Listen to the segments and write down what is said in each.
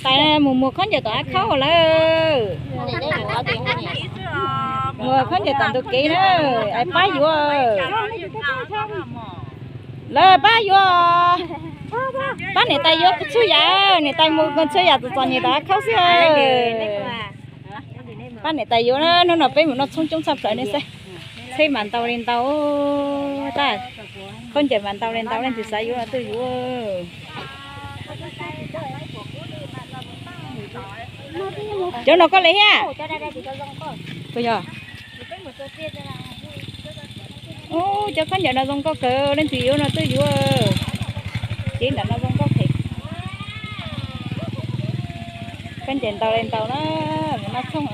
Tais mus muag khaub ncaws tom av khaub lawm. Muag khaub ncaws tom ntug kev na, es pab yuav. Lawv pab yuav, pab niam tais yuav txhua yam, niam tais mus txhua yam txom txom nyem tom av khaub xwb. Pab niam tais yuav na, hnub no peb mus noj tshoob coob tshaj plaws ne xwb. Tsheb mas ntau li ntau, tab khaub ncaws mas ntau li ntau, leej twg xav yuav no tuaj yuav. Cov no koj li thiab? Puas yog? Ub, cov khaub ncaws no zoo nkauj kawg, leej twg yuav no tuaj yuav. Cev nram no zoo nkauj kawg. Khaub ncaws ntau li ntau na, mus noj tshoob.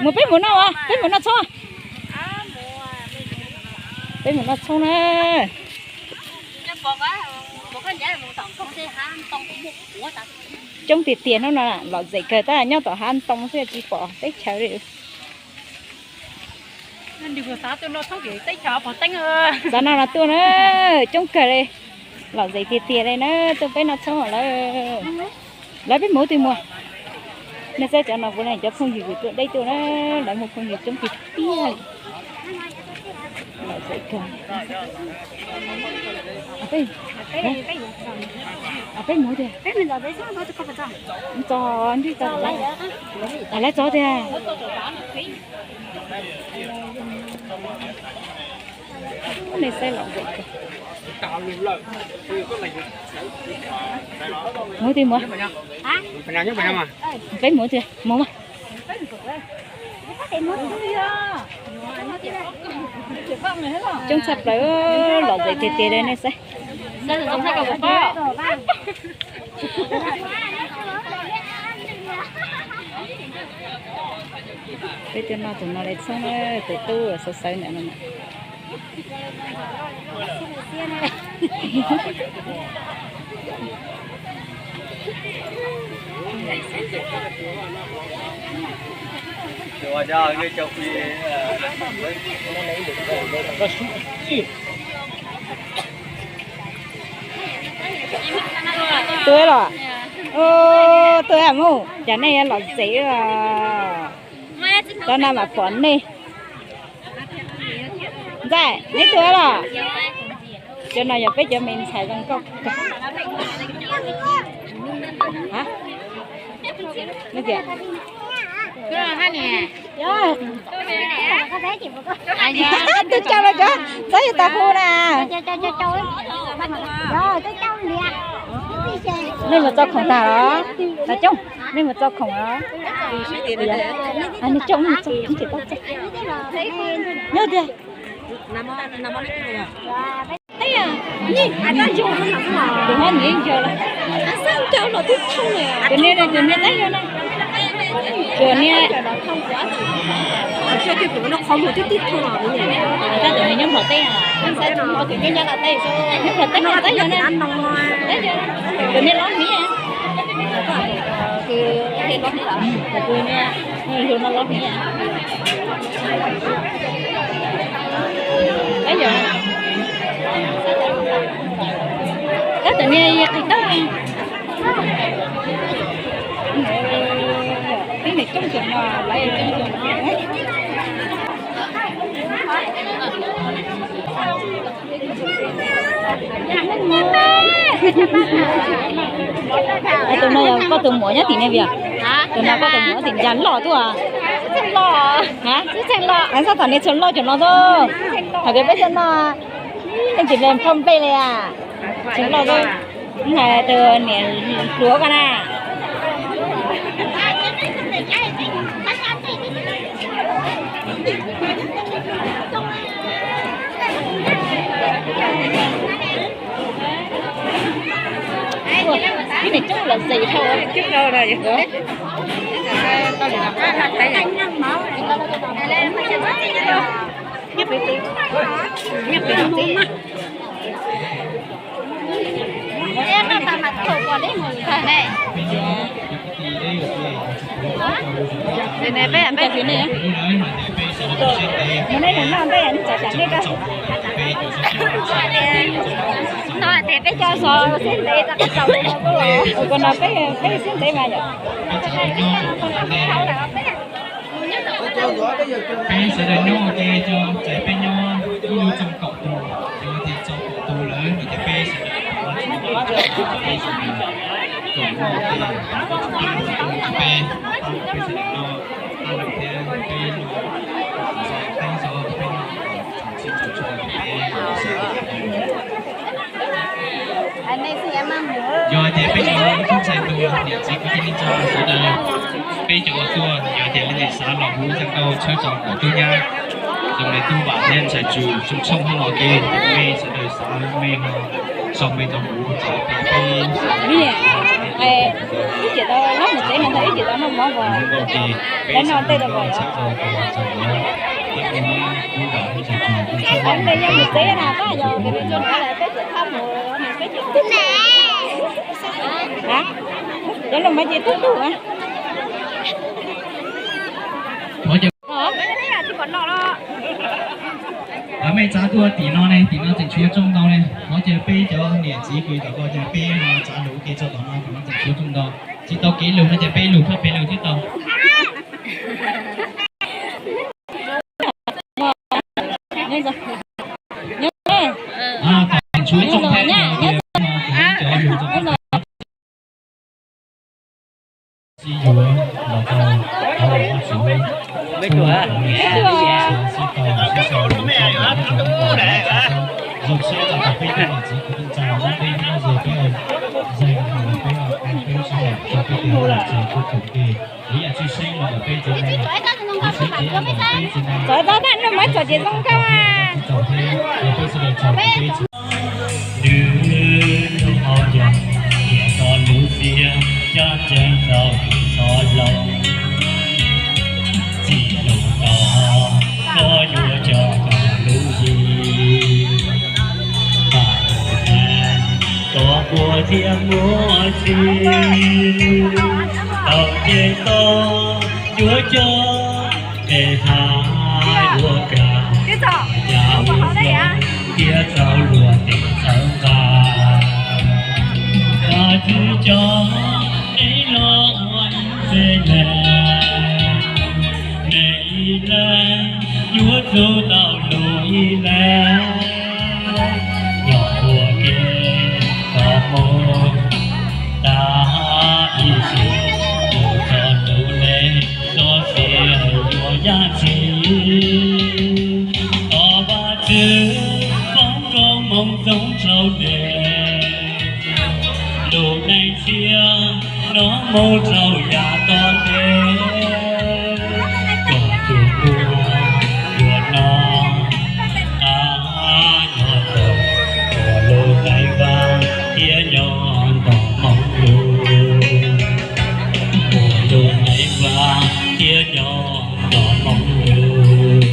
Mus peb mus noj, peb mus noj tshoob. Peb mus noj tshoob na. Coob tiag tiag hnub no, lom zem kawg tab nyob tom hav ntoo xwb tsis pom teb chaws li. Xav noj no tuaj na, coob kawg li. Lom zem tiag tiag li na, tuaj peb noj tshoob lawm. Lawv peb mus twg muag? Nej saib cov no puav leej cov phooj ywg tuaj deb tuaj na, lawv muaj phooj ywg coob tiag tiag. Lom zem kawg. Peb mus tiag. Txog nrig txog, lawv txog tiag. Nej saib lom zem kawg. Mus twg muag? Peb mus twg mus mas. Coob tshaj plaws, lom zem tiag tiag li nej saib. Peb tuaj noj tus no li tshoob na, tus tub sawv sawv ntawm no na. Tuaj los, tuaj mus cas nej lom zem os. Cov no mas pom nej. Ntxawm, neb tuaj los? Cov no yog peb cov me ntxhais zoo nkauj. Twb caug los cov, txhob yog tas hu na. Nej mus txo khoom tag los? Tas coob, nej mus txo khoom los? Nej coob, nej txo khoom tsis tau txo. Nyob tiag. Tus hab nws yeej yog lawm. Tus niag, tus niag teb yog na. Tus niag, tab tus niag nyob Nplog teb, nyob Nplog teb, nyob Nplog teb teb yog na. Tus niag lob hmiv, tus niag, tus no lob hmiv. Tab yog, tab tom niag qis taub, tib niag coob coob no, lawv coob coob no. Tus no yog koj tus muam nyob tim ne vim? Tus no koj tus muam tim ncas loj tuaj. Txhob tom niag txhua loj cov no tuaj. Thaum kawg peb tuaj no, nej tsis mus phoj nplej li a? Txhua loj tuaj. Hais tus niam hluas koj na. Ib niam coob los zes dhau. Mus nej noj ntej, nej txawm sam nej rau. No tias peb cov xov xib ntev tau tau no, ua no peb peb xib ntev mas yom. Peb sawv daws nyob ua ke, cov txais peb nyob ib lub tsoo kaum tus, cov tias txog kaum tus lawm no ces peb sawv daws kaum tus, peb peb sawv daws nyob, peb no, peb no, peb no, yog tias peb cov tub ntxhais tus niam txiv kwv tij neej tsa sawv daws, peb cov uas tuaj, yog tias leej twg xav los hu Xeem Nkauj tshawb rau kom tub nyab, zoo li tub Vam thiab ntxhais Tswm Tsoo Tshooj hauv no ces mej sawv daws xav mej ho sau mej cov huv rau peb. Ib cim tau noj mus tsev no ntag, ib cim tau noj mov os, lawv noj tej rau kom yog. Ntej yog mus tsev na, tab yog peb tsev thab mus, peb tsev thab. Cov lus mas ces tub tub. Mej txav tuaj tim no ne, tim no tseem tshuav rooj ntau ne, thov caw peb cov niam txiv kwv tij kom caw peb no txav lus ua ke txog tom no, tom no tseem tshuav rooj ntau. Tsis tau kev lug no ces peb lug phab pem lug thiab tau. Tseem tshuav rooj thiab, cov lug txog txij yuav los tau, zoo siab tau peb cov niam txiv kwv tij neej tsa nyob deb nyob ze peb, zeeg peb peb sib haum rau peb tej hauj lwm txog puag thaum ub, yam tshwj xeeb los ntawm peb tsev neeg, tshwj xeeb los ntawm peb tsev neeg, txog thiab peb sawv daws txog peb tsev. Nws hnub qhov yog tias txog lub txiaj caj ceev tau xov loo, txij loo tod koj yuav coj tau lub hli, pab tus neeg tau puas thiab muaj txim, tau ces tau yuav coj peb hais ua kag, yam ua zoo thiab txaus luag tes txhawb nqa. Koj twb coj peb los ua ib tsev neeg, neeg ib leeg yuav tsum tau hlub ib leeg, yog ua ke tau mus tas ib sim, mus txog tus neeg txoj sia yuav yam txi. Thov Vajtswv foom koob hmoov zoo rau nej, lub neej txhia no mus rau yav tom ntej, kom tus tuag yuav no nyob tau ua lub neej vaj thiab nyob nto hmoov lug, ua lub neej vaj thiab nyob nto hmoov lug.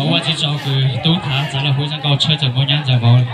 Ua tsaug kws tub thav txav los hu Xeem Nkauj tshawb txawm npau nyab ntxawm npau.